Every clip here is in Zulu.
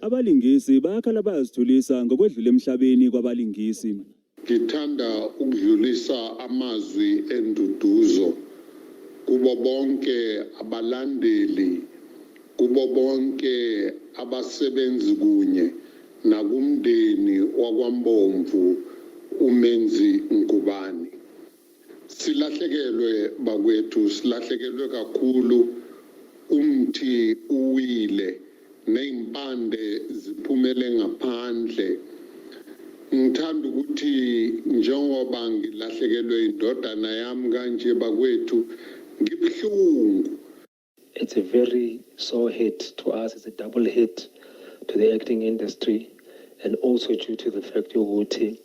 Abalingisi bayakhala bayazithulisa ngokwedlula emhlabeni kwabalingisi. Ngithanda ukudlulisa amazwi enduduzo kubo bonke abalandeli, kubo bonke abasebenzi kunye nakumndeni wakwaMbomvu uMenzi Ngubane. Silahlekelwe bakwethu, silahlekelwe kakhulu, umthi uwile nezimpande ziphumele ngaphandle. Ngithanda ukuthi njengoba ngilahlekelwe indodana yami kanje bakwethu, ngibuhlungu. It's a very sore hit to us. It's a double hit to the acting industry, and also due to the fact yokuthi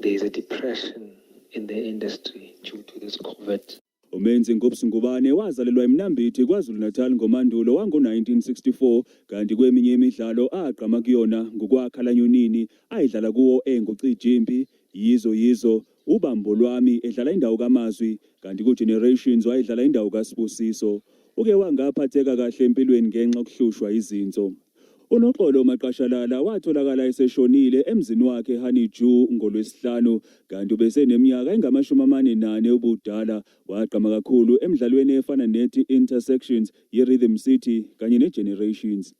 there is a depression in the industry due to this COVID. UMenzi Ngubs Ngubane wazalelwa eMnambithi KwaZulu-Natal ngoMandulo wango-1964, kanti kweminye imidlalo agqama kuyona nguKwakhala Nyonini ayidlala kuwo enguCijimpi, Yizo Yizo, Ubambo Lwami edlala indawo kaMazwi, kanti ku-Generations wayedlala indawo kaSibusiso. Uke wangaphatheka kahle empilweni ngenxa yokuhlushwa izinso. UNoxolo Maqashalala watholakala eseshonile emzini wakhe eHoneydew ngoLwesihlanu, kanti ubeseneminyaka engama-44 ubudala. Wagqama kakhulu emidlalweni efana nethi Intersections, yi-Rhythm City kanye ne-Generations.